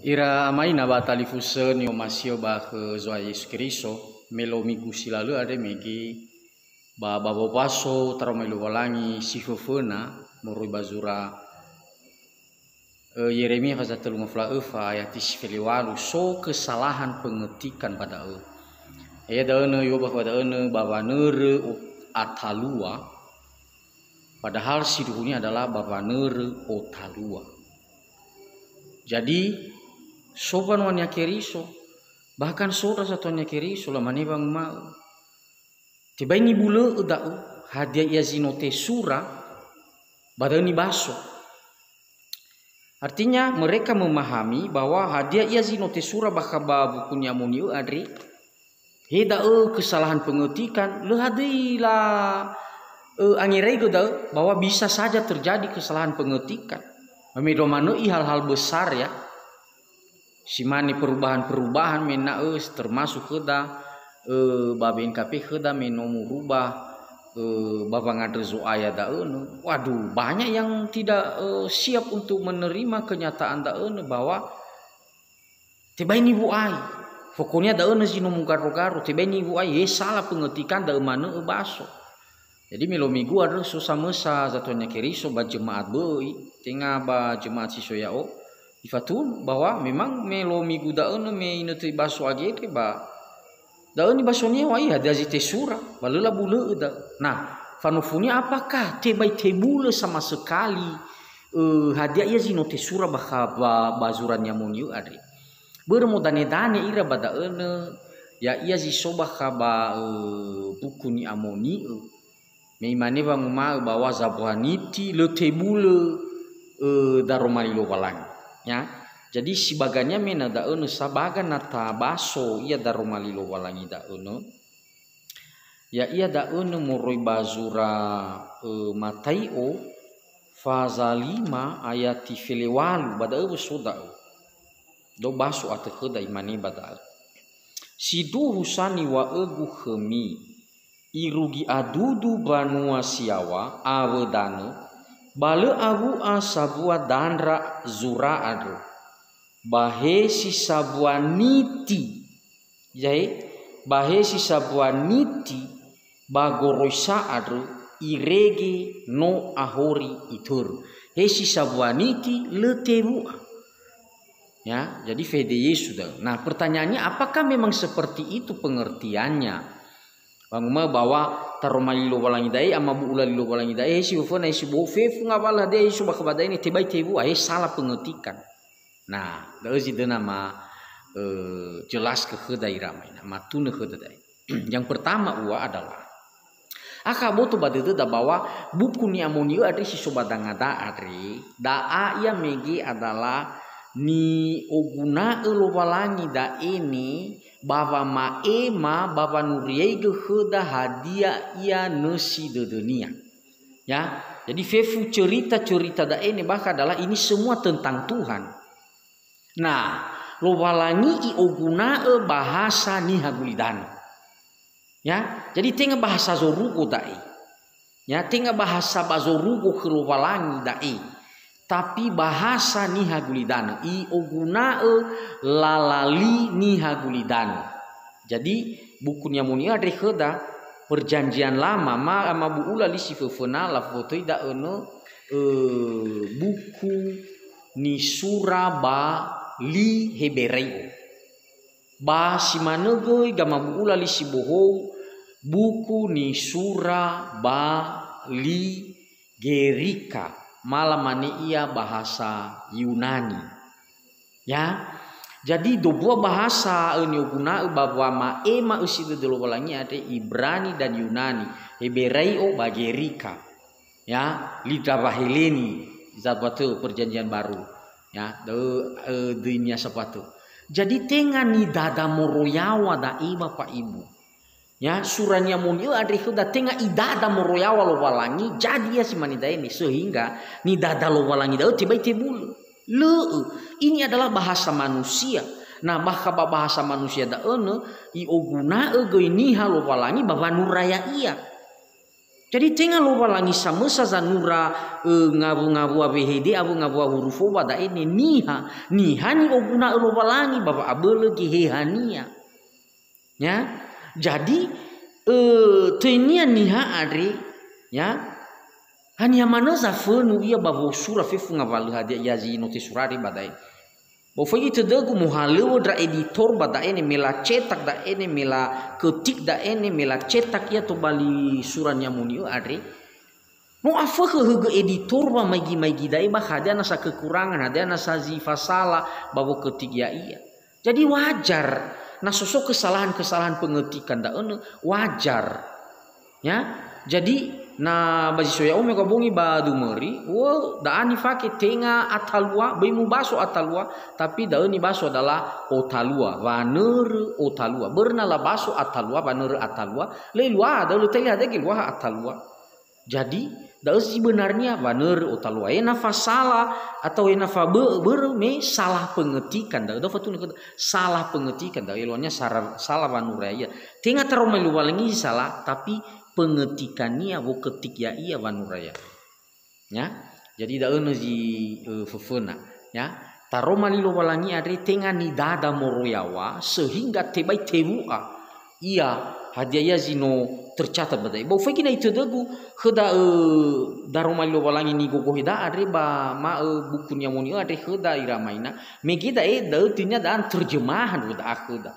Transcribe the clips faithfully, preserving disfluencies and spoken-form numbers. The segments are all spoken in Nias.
Ira amaina ba talifusö ni'omasi'ö ba khö Zo'aya Yesu Keriso, me lo migusi lalö andre mege ba, ba babaso taroma Lowalangi si föföna moroi ba zura, ö, Yeremia faza tellu ngafulu a öfa ayati si fele walu, so kesalahan pengetikan ba da'ö. Ia da'önö, yo ba da'önö ba wanörö o-, atalua, padahal sindruhunia adalah ba wanörö otalua. Jadi, so mbanua Niha Keriso, bahkan so ndra satuania Keriso, lamane wanguma'ö, "Tebai nibulö'ö da'ö, hadia ia zi no tesura, ba da'ö nibaso." Artinya, mereka memahami bahwa hadia ia zi no tesura bakha ba buku Ni'amoni'ö andre, he da'ö kesalahan pengetikan, lö hadöi la, ö, angeraigö da'ö bahwa bisa saja terjadi kesalahan pengetikan. Memedro manö'i hal-hal besar, ya. Si mane perubahan-perubahan me ena'ö termasuk khöda, ö, ba B N K P khöda me no murubah, ö, ba wangandrö Zo'aya da'ö, no. Waduh, banyak yang tidak, ö, siap untuk menerima kenyataan da'ö, no, bahwa tebai niwu'ai. Fokonia da'ö, no, zi no mugaro-garo, tebai niwu'ai, he sala pengetikan da'ö manö öbaso. Jadi, me lo migu andrö so samösa zatuania Keriso ba jemaat böi, tenga ba jemaat si so ya'o, ifatunu bahwa memang me lo migu da'ö, no, me inötö ibaso agendre ba da'ö nibasonia, wa, hadia zi tesura, ba lö labulö'ö da'ö. Nah, fanofunia apakah tebai tebulö sama sekali, ö, hadia ia zi no tesura bakha ba, ba zura Ni'amoni'ö andre? Börö modane-dane ira ba da'ö, no, ya'ia zi so bakha ba, ö, buku Ni'amoni'ö. Me imane wanguma'ö bahwa zambua niti lö tebulö, ö, daroma li Lowalangi. Ya. Jadi sibagania me na da'ö, no, sabaga na tabaso ia daroma li Lowalangi da'ö, no. Ya'ia da'ö, no, moroi ba zura, ö, Matai'o faza lima ayati fele walu, ba da'ö wö so da'ö. Do baso atö khöda, imane ba da'ö, "Sindruhu sa niŵa'ögu khömi, irugi adudu mbanua si yaŵa awö danö, ba lö awu'a sambua dandra zura andrö, ba he si sambua niti." Ya'e, ba he si sambua niti ba goroisa andrö, irege no ahori itörö. He si sambua niti lö tewu'a. Ya, jadi fede Yesu da'ö. Nah, pertanyaannya, apakah memang seperti itu pengertiannya? Wanguma'ö bahwa taroma li Lowalangi da'e, amabu'ula li Lowalangi da'e, he si föföna, he si bohou, fefu ngawalö hadia Yesu bakha ba da'e, ne tebai tewu'a, he sala pengetikan. Nah, da'ö zi döna ma, eh, jelas khö khöda ira amaina, matunö khöda da'e. Yang pertama ua adalah, akha aboto ba dödöda bahwa buku Ni'amoni'ö andre si so ba dangada andre, da'a ia mege adalah ni'oguna'ö Lowalangi da'e ne ba wama'ema, ba wanuriaigö khöda hadia ia nösi dödönia. Ya, jadi fefu cerita-cerita da'e ne bakha adalah ini semua tentang Tuhan. Nah, Lowalangi i'oguna'ö bahasa niha gulidanö. Ya, jadi tenga bahasa zorugo da'e. Ya, tenga bahasa ba zorugo khö Lowalangi da'e. Tapi bahasa niha gulidanö, i'oguna'ö lala li niha gulidanö. Jadi, buku Ni'amoni'ö andre khöda, Perjanjian Lama, ma, amabu'ula li si föföna, lafotöi da'ö, no, eh, buku nisura ba li Heberai'o. Ba si manö göi gamabu'ula li si bohou, buku nisura ba li Gerika, ma lamane ia bahasa Yunani. Ya, jadi dombua bahasa, ö, ni'oguna'ö ba wama'ema ösi dödö Lowalangi andre, Ibrani dan Yunani, Heberai'o ba Gerika. Ya, lidah Waheleni, satua tö Perjanjian Baru. Ya, dö-, ö, döinia satua tö. Jadi tenga nidada moroyaŵa da'e, Bapak Ibu. Ya, sura Ni'amoni'ö andre khöda tenga idada moroyaŵa Lowalangi, jadi ia si mane da'e ne, sehingga nidada Lowalangi da'ö tebai tebulö. Lö'ö, ini adalah bahasa manusia. Nah, bakha ba bahasa manusia da'ö nö, i'oguna'ö göi niha Lowalangi ba wanura ya'ia. Jadi tenga Lowalangi samösa zanura, ö, ngawu-ngawua wehede awö ngawua hurufo ba da'e ne niha, niha ni'oguna'ö Lowalangi ba wa'abölö Gehehania. Ya. Jadi, ö, töinia niha andre, ya. Haniha manö zafönu ia ba wosura fefu ngawalö hadia ia zi no tesurari ba da'e. Ba ufaigi tödögu mohalöŵö ndra editor ba da'e ne me la cetak da'e ne me la ketik da'e ne me la cetak ia tobali sura Niha Moni'ö andre. No afökhö högö editor wamaigi-maigi da'e ba hadia nasa kekurangan, hadia nasa zi fasala ba woketik ya'ia. Jadi wajar, na so so kesalahan-kesalahan pengetikan da'önö, wajar. Ya, jadi na ba zi so ya'o me ka bongi ba dumöri, wo, da'a nifake tenga atalua, böi mubaso atalua, tapi da'ö nibaso adalah otalua, wanörö otalua. Börö na labaso atalua, wanörö atalua, lö eluaha da'ö, lö teli hadia geluaha atalua. Jadi, da'ö zi benarnia wanörö otalua. He na fasala atau he na fabö'ö börö me salah pengetikan da'ö. Da'ö fatunö khöda salah pengetikan da'ö. Eluahania sara-, salah wanuraya. Tenga taroma li Lowalangi zi sala, tapi pengetikania woketik ya'ia wanuraya. Ya. Jadi da'önö zi, ö, föföna. Ya. Taroma li Lowalangi andre tenga nidada moroi yaŵa, sehingga tebai tewu'a. Ia, hadia ia zi no tercatat ba da'e. Ba ufaigi na itödögu khöda, ö, daroma li Lowalangi nigogohe da'a andre ba ma'ö buku Niha Moni'ö andre khöda ira maina. Mege da'e, da'ö töinia da'a terjemahan da'a khöda.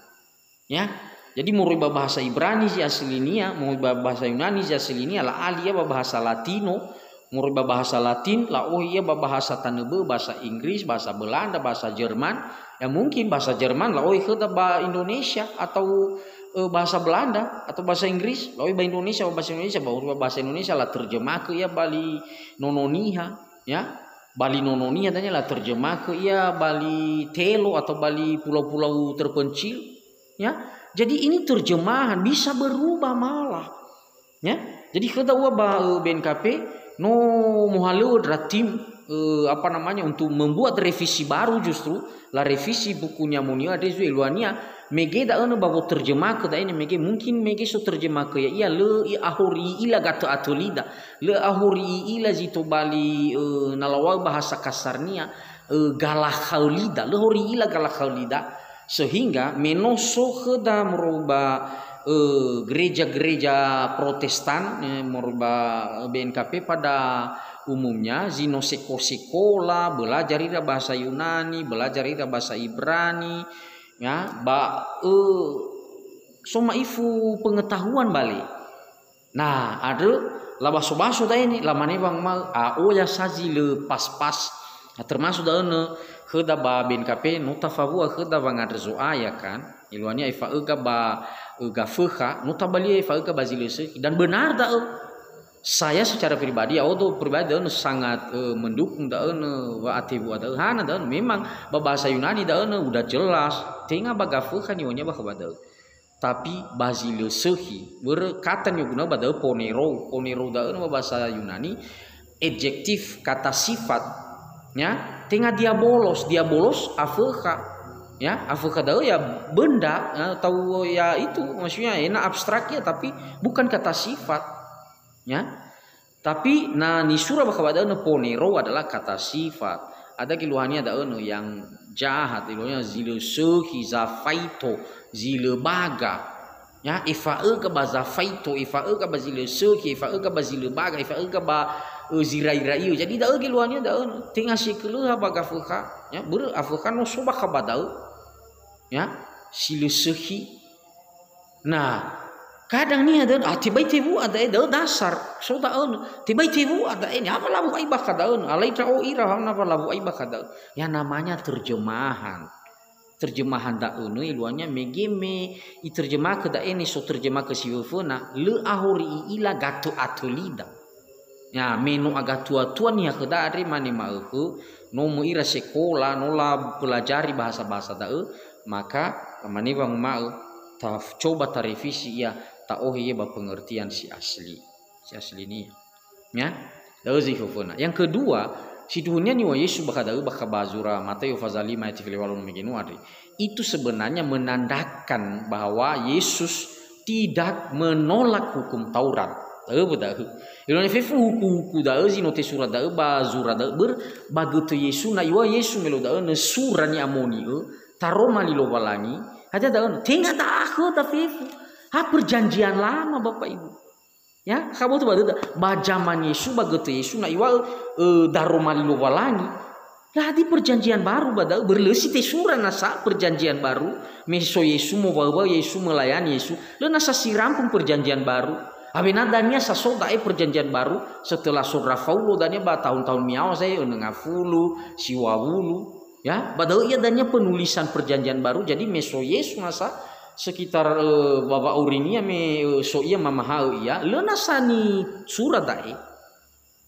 Ya. Jadi moroi ba bahasa Ibrani zi aslinia, moroi ba bahasa Yunani zi aslinia, la'ali ia ba bahasa Latino, moroi ba bahasa Latin, la'ohe ia ba bahasa tanö bö'ö, bahasa Inggris, bahasa Belanda, bahasa Jerman. Ya mungkin bahasa Jerman la'ohe khöda ba Indonesia atau, eh, bahasa Belanda atau bahasa Inggris, la'ohe ba Indonesia, ba bahasa Indonesia, ba bahasa Indonesia la terjemahkö ia ba li Nono Niha, ya. Ba li Nono Niha dania la terjemahkö ia ba li Telo atau ba li pulau-pulau terpencil. Ya, jadi ini terjemahan bisa berubah malah. Ya, jadi khöda ua ba, eh, B N K P no mohalöŵö ndra tim, eh, apa namanya, untuk membuat revisi baru justru, la revisi buku Niha Moni'ö andre zui eluahania, mege da'önö ba woterjemahkö da'e ne mege, mungkin mege so terjemahkö ya'ia lö i ahori i'ila gatö atölida, lö ahori i'ila zi tobali, eh, na laŵa'ö bahasa kasarnia, eh, galakhaölida, lö hori i'ila galakhaölida, Sehingga me no so khöda moroi ba, eh, gereja-gereja Protestan, eh, moroi ba B N K P pada umumnya, zi no seko-sekola, belajar ira bahasa Yunani, belajar ira bahasa Ibrani, ya, ba, eh, so ma'ifu pengetahuan bale. Nah, andrö labaso-baso da'e ni, lamane wanguma'ö, "A, oya sa zi lö pas-pas." Nah, termasuk da'önö khöda ba B N K P, no tafawu'a khöda wangandrö Zo'aya kan. Eluahania efa'öga ba, ö, gafökha, no tabalia efa'öga ba zi lö sökhi. Dan benar da'ö. Saya secara pribadi, ya'odo pribadi da'önö sangat, ö, mendukung da'önö wa'atewu'a da'ö. Hana da'önö, memang ba bahasa Yunani da'önö udah jelas, tenga ba gafökha niŵa'önia bakha ba da'ö. Tapi ba zi lö sökhi, börö kata niguna'ö ba da'ö ponero. Ponero da'ö ba bahasa Yunani, adjektif, kata sifat, ya, tenga diabolos. Diabolos afökha, ya, afökha da'ö ya benda, ya, atau ya itu, maksudnya, ya, abstrak ya, tapi bukan kata sifat, ya. Tapi na nisura bakha ba da'önö ponero adalah kata sifat. Ada geluahania da'önö yang jahat, geluahania zi lö sökhi, zafaito, zi lö baga. Ya, efa'öga ba zafaito, efa'öga ba zi lö sökhi, efa'öga ba zi lö baga, efa'öga ba, ö, zi rai-rai'ö. Jadi da'ö geluahania da'önö, tenga si ekölöha ba gafökha, ya, börö afökha no so bakha ba da'ö. Ya, si lö sökhi. Nah, kadang niha da'ö, ah, tebai tewu'a da'e, da'ö dasar, so da'önö. Tebai tewu'a da'e, ni, ha wa lawu'ai bakha da'önö. Alai ndra'o ira, ha wa lawu'ai bakha da'ö. Ya namanya terjemahan. Terjemahan da'önö, eluahania mege me iterjemahkö da'e ne so terjemahkö si föföna, lö ahori i'ila gatö atölida. Ya, me no agatua-tua niha khöda andre mane ma'ökhö, no möi ira sekola, no la pelajari bahasa-bahasa da'ö, maka lamane wanguma'ö, ta coba tarevisi ia, ta'ohe ia ba pengertian si asli, si aslinia. Ya, da'ö zi föföna. Yang kedua, sindruhunia niŵa'ö Yesu bakha da'ö, bakha ba zura Matayo faza lima ayat tiga puluh walu no mege no andre. Itu sebenarnya menandakan bahwa Yesus tidak menolak hukum Taurat. Da'ö ba da'ö. Ilo ne fefu huku-huku da'ö zi no tesura da'ö ba zura da'ö bör ba götö Yesu, na iŵa'ö Yesu me lo da'ö nö sura ni'amoni'ö, taroma li Lowalangi, hadia da'ö nö. Tenga da'a khöda fefu. Ha perjanjian lama, Bapak Ibu. Ya, khaboto ba döda. Ba zaman Yesu, ba götö Yesu, na iŵa'ö, ö, daroma li Lowalangi. Lö hadia perjanjian baru ba da'ö, bör lö si tesura nasa perjanjian baru, me so Yesu, mowaö-waö Yesu, melayani Yesu, lö nasa si rampung perjanjian baru. Awena dania sa so da'e perjanjian baru, setelah so ndra Faulo dania ba tahun-tahun miŵa'ö sa, eneng ngafulu, siŵa wulu, ya, ba da'ö ia dania penulisan perjanjian baru, jadi me so Yesu nasa sekitar, eh, ba wa'aurinia me, eh, so ia mamahaö ia, lö nasa nisura da'e.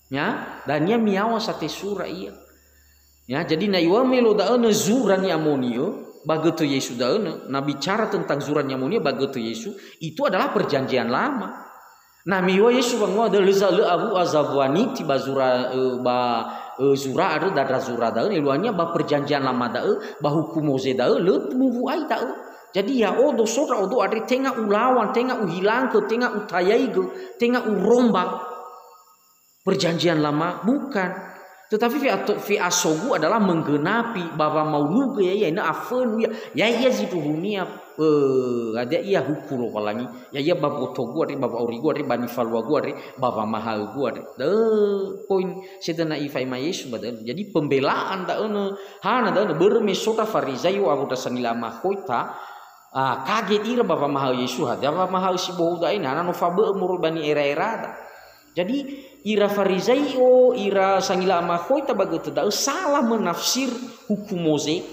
Ya, dania miŵa'ö sa tesura ia. Ya, jadi na iŵa'ö me lo da'ö nö zura ni'amoni'ö, ba götö Yesu da'ö nö, na bicara tentang zura ni'amoni'ö ba götö Yesu, itu adalah perjanjian lama. Na me iŵa'ö Yesu wangoa da'ö lö za-, lö awu'a zawuaniti ba zura, ö, ba, ö, zura andrö, dandra zura da'ö, eluahania ba perjanjian lama da'ö, ba huku Moze da'ö, lö muwu'ai da'ö. Jadi ya'odo, so ndra'odo andre, tenga ulawan, tenga uhilangkö, tenga utayaigö, tenga urombak. Perjanjian Lama, bukan. Tetapi fe'ato-, fe'asogu adalah menggenapi ba wamaulugö ya'ia, ena'ö afönu ia. Ya'ia zindruhunia, eh, hadia ia huku Lowalangi, ya'ia ba botogu andre, ba wa'aurigu andre, ba nifaluagu andre, ba wamahaögu andre. Da'ö poin sedöna ifa'ema Yesu ba da'ö. Jadi pembelaan da'ö nö, hana da'ö nö, börö me so ndra Farizai'o awö ndra sangila amakhoita, ah, kaget ira ba wamahaö Yesu, hadia wamahaö si bohou da'e, na hana no fabö'ö moroi ba ni'era-erada. Jadi, ira Farizai'o, ira sangila amakhoita ba götö da'ö salah menafsir huku Moze.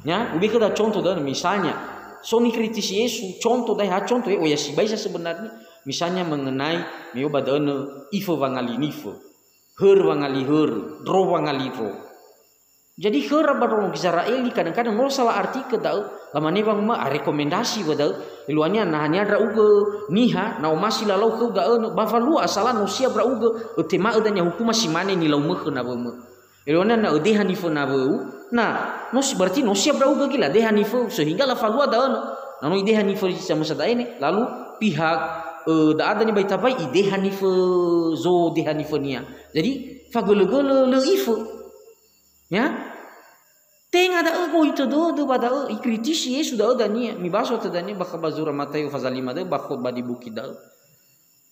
Ya, ube'e khöda contoh da'ö, misalnya, so nikritisi Yesu, contoh da'e, ha contoh, eh, oh ya, sibai sa sebenarnya. Misalnya mengenai, me iŵa'ö ba da'ö nö, ifö wangali nifö, hörö wangali hörö, ndro wangali ndro. Jadi khöra ba ndraono Gizera'eli kadang-kadang no salah artikö da'ö, lamane wanguma'ö, a, rekomendasi wa da'ö, eluahania na hania ndra'ugö niha, na omasi lalau khöu da'ö, ba falua asala no siap ndra'ugö, ötema'ö dania hukuma si mane nilaumö khö nawömö. Eluahania na ödeha nifö nawöu, na, no si-, berarti no siap ndra'ugö göi ladeha niföu, sehingga lafalua da'ö, na no ideha nifö zi samösa da'e ne, lalu pihak, ö, da'a dania ba itabai ideha nifö, zo deha nifönia. Jadi, fagölö-gölö lö ifö. Ya. Tenga da'ö gohitö dödö ba da'ö, ikritisi Yesu da'ö dania, mibaso tö dania bakha ba zura Matayo faza lima da'ö, ba khotbah di bukit da'ö.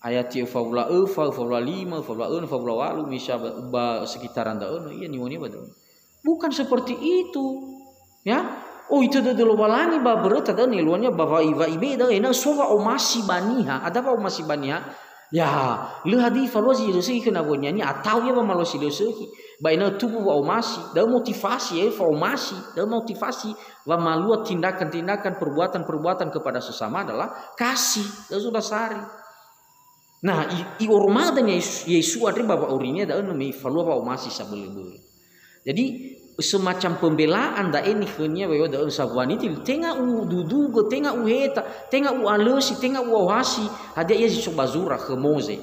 Ayati öfa wulu a öfa, öfa wulu a lima, öfa wulu a enö, öfa wulu a walu, misa ba, ba sekitaran da'ö, no ia niŵa'önia ba da'ö. Bukan seperti itu. Ya. Oh, itö dödö Lowalangi ba böröta da'ö, eluahania ba wa-, wa ibe'e da'ö, ena'ö so wa'omasi ba niha, ada wa'omasi ba niha, ya, lö hadia falua zi lö sökhi khö nawönia, atau ia wamalua si lö sökhi. Ba ena'ö tumbu wa'omasi, da'ö motivasi, eh, fa'omasi, da'ö motivasi wamalua tindakan-tindakan, perbuatan-perbuatan kepada sesama adalah kasih, da'ö so dasari. Nah, i-, i'oroma'ö dania Yesu, Yesu andre ba wa'aurinia da'ö me ifalua wa'omasi sabölö-bölö. Jadi, semacam pembelaan da'e nikhönia, wa iŵa'ö da'ö sabuaniti, tenga ududugö, tenga uheta, tenga u'alösi, tenga u'aohasi, hadia ia zi so ba zura khö Moze.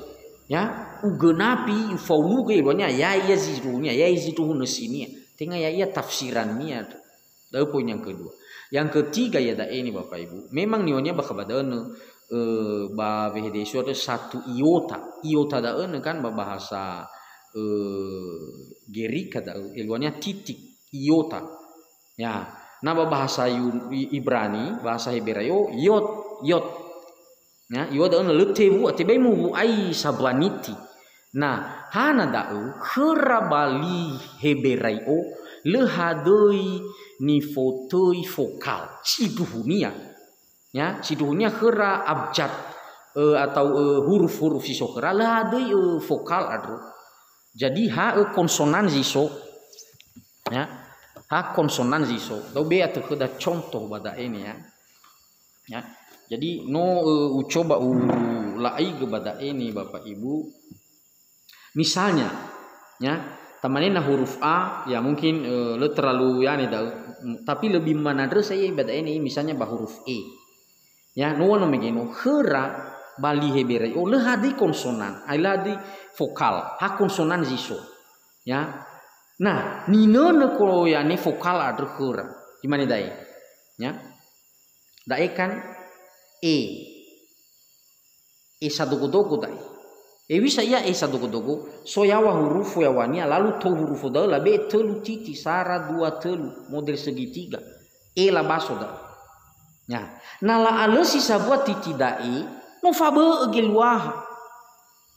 Ya, ugönapi, ufaulugö, eluahania, ya'ia zindruhunia, ya'ia zindruhu nösinia. Tenga ya'ia tafsirannia. Da'ö poin yang kedua. Yang ketiga, ya da'e ni Bapak Ibu. Memang niŵa'önia bakha ba da'ö nö, eh, ba wehede Yesu ada satu iota. Iota da'ö nö kan ba bahasa, eh, Gerika da'ö, eluahania titik, iota. Ya, na ba bahasa Yu-, I-, Ibrani, bahasa Heberai'o, yod, yod. Ya, iŵa'ö da'ö nö lö tewu'a, tebai muwu'ai sabuaniti. Nah, hana da'ö, khöra ba li Heberai'o, lö hadöi nifotöi vokal, sindruhunia. Ya, sindruhunia khöra abjad, eh, atau, eh, huruf-huruf si so khöra, lö hadöi, eh, vokal andrö. Jadi, ha, ö, konsonan zi so. Ya. Ha konsonan zi so. Da'ö ube'e atö khöda contoh ba da'e ni, ya. Ya. Jadi, no, ö, ucoba ula'igö ba da'e ni, Bapak Ibu. Misalnya, ya, tamanena huruf A, ya mungkin, ö, lö terlalu, ya, ni da'ö, tapi lebih manandrö sa ia ba da'e ni, misalnya ba huruf E. Ya, no uŵa'ö no mege no, khöra ba li Heberai'o, lö hadöi konsonan, ai lö hadöi vokal, ha konsonan zi so. Ya. Nah, ninönö ko yane vokal andrö khöra. Imane da'e. Ya. Da'e kan E. E sadogo-dogo da'e. Hewisa ia e sadogo-dogo, so yaŵa hurufo yaŵania, lalu tou hurufo da'ö labe'e tölu titi, sara, dua, tölu, model segitiga. E labaso da'ö. Ya. Na la'alösi sambua titi da'e, no fabö'ö geluaha.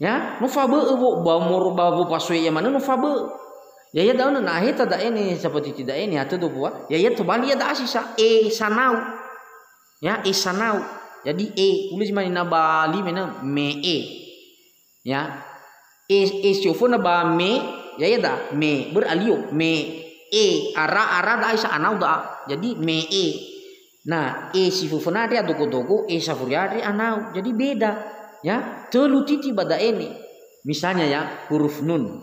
Ya, no fabö'ö wo-, ba moro ba wopasoe ia manö no fabö'ö. Ya'ia da'ö na aheta da'e ne sambua titi da'e ne atö do bua, ya'ia tobali ia da'a si sa, e sanau. Ya, e sanau. Jadi e, ulö zi mane na ba lime na, me'e. Ya. E, e si oföna ba me, ya'ia da, me, börö alio, me, e, ara, ara da'a isa anau da'a. Jadi me'e. Na, e si föföna andre adogo-dogo, e safuria andre anau. Jadi beda. Ya, tölu titi ba da'e ne. Misalnya ya, huruf nun.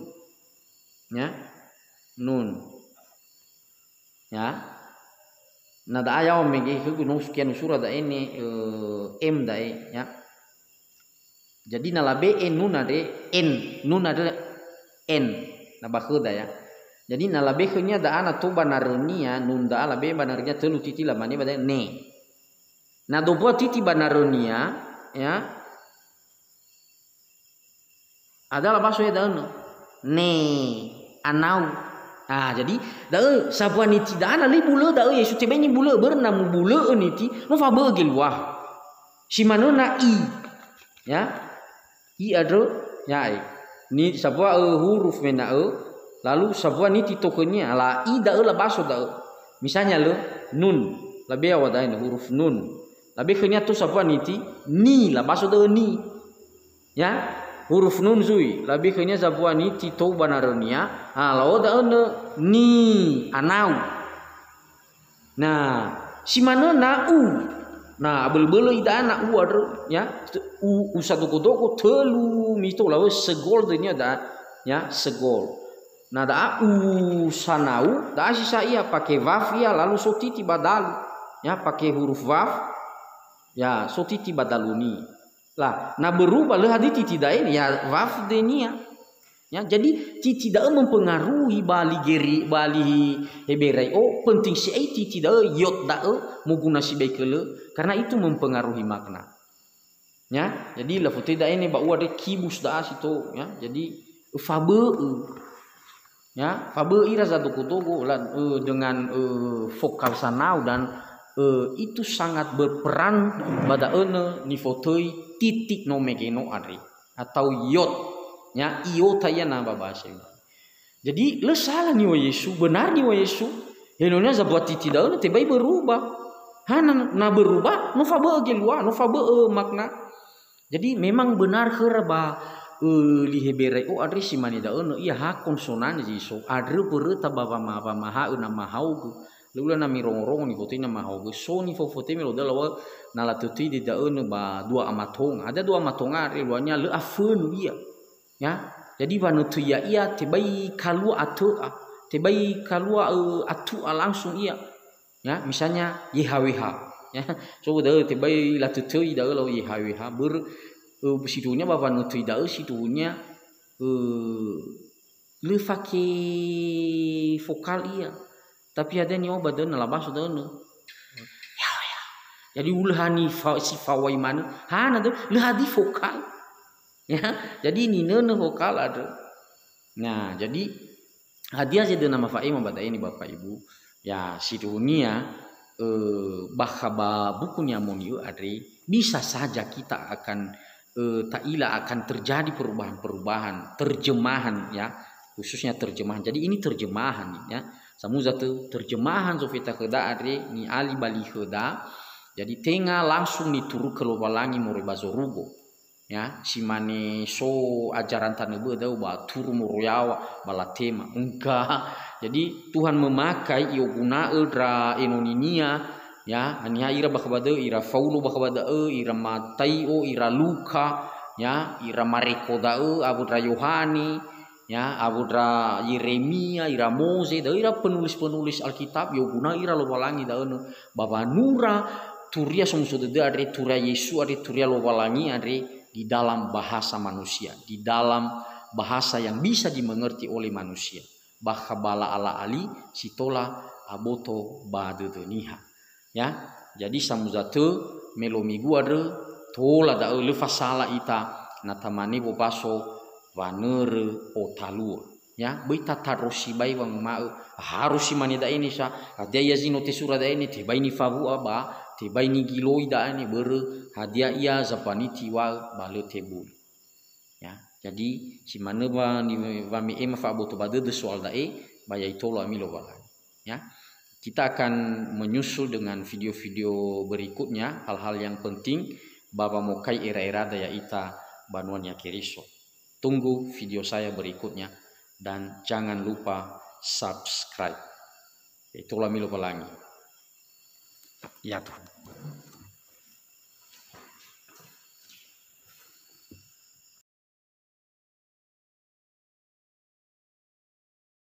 Ya. Nun. Ya. Na da'a yaŵa mege khögu no kia nusura da'e ne, eh, em da'e, ya. Jadi na labe'e nun andre en, nun andre en, na ba khöda, ya. Jadi na labe'e khönia da'a na tou ba narönia, nun da'a labe'e ba narönia tölu titi lamane ba da'e ne. Na dombua titi ba narönia, ya. Ada labaso ia da'ö ne. Ne, anau. Ah, jadi da'ö sambua niti da'a na lö ibulö da'ö Yesu, tebai nibulö, börö na mubulö'ö niti, no fabö'ö geluaha. Si manö na i. Ya. I andrö, ya'e. Ni sambua, ö, huruf mena'ö, lalu sambua niti tokhönia, la i da'ö labaso da'ö. Misalnya lö, nun, labe'e yaŵa da'e ne huruf nun. Labe'e khönia tou sambua niti, ni, labaso da'ö ni. Ya, huruf nun zui, labe'e khönia sambua niti tou ba narönia, ha, la'oda önö ni anau. Nah, si manö na u. Nah, abölö-bölö ida'a na u andrö, ya. U, u sadogo-dogo tölu mito lawö segol dönia da'a, ya, segol. Na da'a u sanau, da'a si sa ia pake waf ia lalu so titi ba dalu. Ya, pake huruf waf, ya, so titi ba daluni. Lah, na berubah lö hadia titi da'e, ya, waf dönia. Ya, jadi titi da'ö mempengaruhi ba li Geri-, ba li Heberai'o, penting si'ai titi da'ö, yod da'ö, moguna sibai kölö, karena itu mempengaruhi makna. Ya, jadi lafotö da'e ne ba ua de kibus da'a si to, ya. Jadi fabö'ö. Ya, fabö'ö ira zadogo-dogo la, eh, dengan, eh, vokal sanau dan, eh, itu sangat berperan ba da'ö ne nifotöi titik no mege no andre. Atau yod, ya, iota ia na ba bahasa Yunani. Jadi, lö sala niŵa'ö Yesu, benar niŵa'ö Yesu. Enonö sambua titi da'ö na tebai berubah. Ha, na, na berubah, no fabö'ö geluaha, no fabö'ö makna. Jadi, memang benar khöra ba, ö, li Heberai'o andre si mane da'ö, na ia ha konsonan zi so, andrö mböröta ba wama-, wamaha'ö na mahaogö. Lö ula na mirongo-rongo nifotöi na mahaogö, so nifotöi me lo da'ö lawö na latötöi de da'ö nö ba dua amatonga. Ada dua amatonga andre luania lö afönö ia. Ya, jadi wanötöi ya'ia tebai kalua atö'a, tebai kalua, ö, atu'a langsung ia. Ya, misalnya Y H W H. Ya, so da'ö tebai latötöi da'ö lawö Y H W H, börö, ö, sindruhunia ba wanötöi da'ö sindruhunia, ö, lö fake vokal ia. Tapi hadia niŵa'ö ba da'ö na labaso da'ö nö. Ya, ya. Jadi ulö ha nifa-, si fawai manö. Hana da'ö, lö hadia vokal. Ya, jadi ninönö vokal andrö. Nah, jadi hadia zedöna mafa'ema ba da'e ni Bapak Ibu? Ya, sindruhunia, eh, bakha ba buku Ni'amoni'ö andre, bisa saja kita akan, eh, ta'ila akan terjadi perubahan-perubahan, terjemahan, ya, khususnya terjemahan. Jadi ini terjemahan, ya. Samuza tö terjemahan zofeta khöda andre, ni'ali ba li khöda. Jadi tenga langsung niturukö Lowalangi moroi ba zorugo. Ya, si mane so ajaran tanö bö'ö da'ö ba turu moroi yaŵa, ba latema. Enggak. Jadi, Tuhan memakai, i'oguna'ö ndra enoni-Nia, ya, haniha ira bakha ba da'ö, ira Faulo bakha ba da'ö, ira Matai'o, ira Luka, ya, ira Mareko da'ö, awö ndra Yohane, ya, awö ndra Yeremia, ira Moze, da'ö ira penulis-penulis Alkitab, i'oguna'ö ira Lowalangi da'ö nö ba wanura turia somuso dödö andre, turia Yesu andre, turia Lowalangi andre di dalam bahasa manusia, di dalam bahasa yang bisa dimengerti oleh manusia. Bakha ba la'a-la'a li si tola aboto ba dödö niha. Ya, jadi samuza tö me lo migu andrö, tola da'ö lö fasala ita Na tamane wobaso wanörö otalua. Ya, böi tatandro sibai wanguma'ö, harus si mane da'e ne sa, hadia ia zi no tesura da'e ne, tebai nifawu'a ba tebai nigiloi da'e ne, börö hadia ia zambaniti wa'ö ba lö tebuli. Ya, jadi si manö wa ni-, wame'ema fa'aboto ba dödö soal da'e, ba ya'itolo ami Lowalangi. Ya. Kita akan menyusul dengan video-video berikutnya, hal-hal yang penting ba wamokai era-erada ya'ita banua Niha Keriso. Tunggu video saya berikutnya dan jangan lupa subscribe. Ya'itolo ami Lowalangi. Ya Tuhan.